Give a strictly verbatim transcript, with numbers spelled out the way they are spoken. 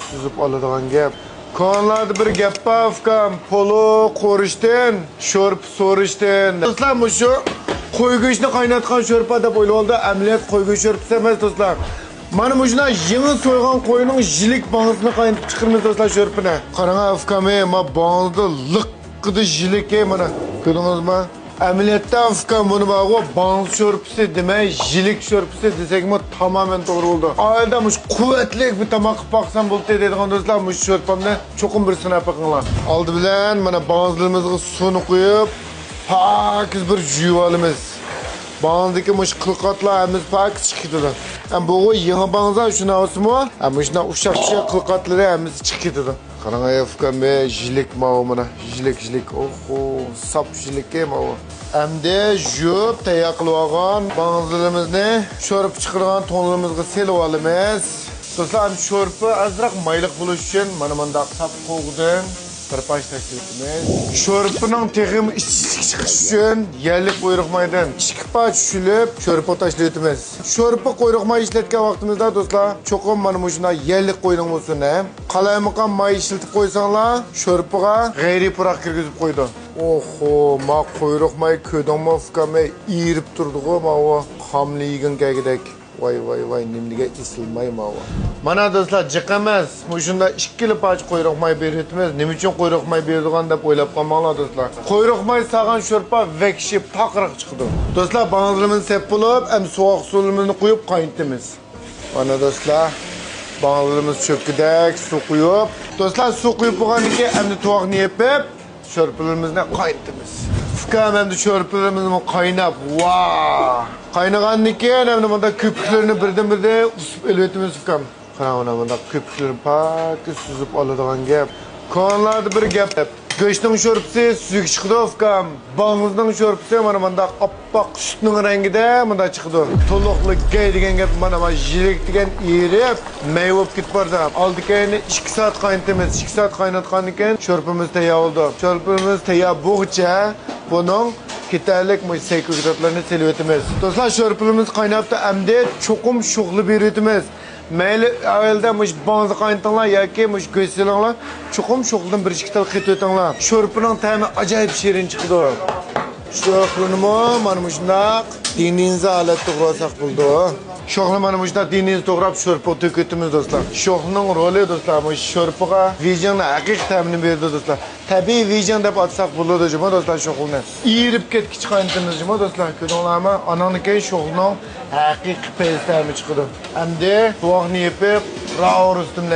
سۈزۈپ ئالىدىغان گەپ. كونىلاردا بىر گەپ بار، ئۇكام، پولۇق قورۇشتىن، شورپا سورۇشتىن. دوستلار، مۇشۇ قوي گۆشىنى قايناتقان شورپا دەپ ئويلىۋالدى. ئەمەلىيەت قوي گۆشى شورپىسى ئەمەس، دوستلار. مانا مۇشۇنداق يېڭى سويغان قوينىڭ يىلىك باڭزىنى قاينىتىپ چىقىرىمىز، دوستلار، شورپىنى. قاراڭ، ئۇكام، ما باڭزىدا لىققىدە يىلىك، مانا. كۆردىڭىزمۇ؟ ئەمەلىيەتتە، ئۇكام، بۇنى بارغۇ، باڭزا شورپىسى دېمەي، يىلىك شورپىسى دېسەكمۇ تامامەن توغرا بولىدۇ. ئائىلىدە مۇشۇ قۇۋۋەتلىك بىر تاماق قىلىپ باقسام بولدى دەيدىغان دوستلار، مۇشۇ شورپامنى چوقۇم بىر سىناپ بېقىڭلار. ئالدى بىلەن مانا باڭزىلىرىمىزغا سۇنى قۇيۇپ، پاكىز بىر يۇيۇۋالىمىز. باڭزىدىكى مۇشۇ قىلقاتلار ھەممىسى پاكىز چىقىپ كېتىدۇ. ھەم بۇغۇ يېڭى باڭزا شۇنداق بولسىمۇ، ھەم مۇشۇنداق ئۇششاق-ئۇششاق قىلقاتلىرى ھەممىسى چىقىپ كېتىدۇ. قاراڭ ئايا ئۇكام، ژىلىك ماۋۇ مانا، ژىلىك، ژىلىك. ئوھو، ساپ ژىلىكى ماۋۇ. ئەمدى يۇيۇپ تەييار قىلىۋالغان باڭزىلىرىمىزنى شورپا چىقىرىدىغان تۇڭلىرىمىزغا سېلىۋالىمىز. دوستلار، ئەمدى شورپا ئازراق مايلىق بولۇش ئۈچۈن مانا مۇنداق ساپ قوغۇدىن بىر پارچە تاشلىۋېتىمىز. شورپىنىڭ تېخىمۇ ئىچى چىقىش ئۈچۈن يەرلىك قۇيرۇق مايدىن ئىككى پارچە چۈشۈرۈپ شورپا تاشلىۋېتىمىز. شورپا قۇيرۇق ماي ئىشلەتكەن ۋاقتىمىزدا دوستلار، چوقۇم مانا مۇشۇنداق يەرلىك قوينىڭ بولسۇن، ھە. قالايمىقان ماي ئىشلىتىپ قويساڭلار، شورپىغا غەيرىي پۇراق كىرگۈزۈپ قويىدۇ. ئوھو، ما قۇيرۇق ماي كۆردۈڭمۇ، ئۇكام، ئېرىپ تۇرىدىغۇ ماۋۇ، خاملا يېگۈڭ كەلگۈدەك. ۋاي، ۋاي، ۋاي، نېمىدېگەن ئېسىل ماي ماۋۇ. مانا دوستلار، جىق ئەمەس، مۇشۇنداق ئىككىلا پارچە قۇيرۇق ماي بېرىۋېتىمىز. نېمە ئۈچۈن قۇيرۇق ماي بېرىدىغان دەپ ئويلاپ قالماڭلار دوستلار. قۇيرۇق ماي سالغان شورپا ۋەھشىي پارقىراق چىقىدۇ. دوستلار، باڭزىلىرىمىز سەپ بولۇپ، ئەمدى سوغۇق سۇلىرىمىزنى قۇيۇپ قاينىتىمىز. مانا دوستلار، باڭزىلىرىمىز چۆككۈدەك سۇ قۇيۇپ. دوستلار، سۇ قۇيۇپ بولغاندىن كېيىن ئەمدى تۇۋاقنى يېپىپ، شورپىلىرىمىزنى قاينىتىمىز. ئۇكام، ئەمدى شورپىلىرىمىزمۇ قايناپ، ۋاھ! قاينىغاندىن كېيىن ئەمدى مۇنداق كۆپۈكلىرىنى بىردىن-بىردىن ئۇسۇپ ئېلىۋېتىمىز، ئۇكام. قاراڭ، مانا مۇنداق كۆپۈكلىرىنى پاكىز سۈزۈپ ئالىدىغان گەپ. كونىلاردا بىر گەپ. گۆشنىڭ شورپىسى سۈزۈك چىقىدۇ، ئۇكام. باڭزىنىڭ شورپىسى مانا مۇنداق ئاپئاق سۈتنىڭ رەڭگىدە مۇنداق چىقىدۇ. تولۇقلۇق گەي دېگەن گەپ، مانا، مانا ژىلىك دېگەن ئېرىپ، مەي بولۇپ كېتىپ بارىدۇ. ئالدى كەينى ئىككى سائەت قاينىتىمىز. ئىككى سائەت قايناتقاندىن كېيىن شورپىمىز تەييار بولىدۇ. شورپىمىز تەييار بولغۇچە بۇنىڭ كېتەرلىك مۇشۇ سەي كۆكتاتلىرىنى سېلىۋېتىمىز. دوستلار، شورپىلىرىمىز قايناپتۇ، ئەمدى چوقۇم شوخلا بېرىۋېتىمىز. مەيلى ئائىلىدە مۇشۇ باڭزا قاينىتىڭلار ياكى مۇشۇ گۆش سېلىڭلار، چوقۇم شوخلىدىن بىر ئىككى تال قېتىۋېتىڭلار. شورپىنىڭ تەمى ئاجايىپ شېرىن چىقىدۇ. شوخلىنىمۇ مانا مۇشۇنداق دېنىزى ھالەتتە توغرىساق بولىدۇ. شوخلا مانا مۇشۇنداق دېنىزى توغراپ شورپىغا تۆكۈۋېتىمىز دوستلار. شوخلىنىڭ رولى دوستلار، مۇشۇ شورپىغا ۋېجىڭنىڭ ھەقىقىي تەمىنى بېرىدۇ دوستلار. تەبىئىي ۋېجىڭ دەپ ئاتىساق بولىدۇ جۇمۇ دوستلار شوخلىنى. ئېرىپ كەتكۈچە قاينىتىمىز جۇمۇ دوستلار، كۆردۈڭلارمۇ؟ ئاناندىن كېيىن شوخلىنىڭ ھەقىقىي پەيزى تەمى چىقىدۇ. ئەمدى تۇۋاقنى يېپىپ، راۋۇ رۇستۇم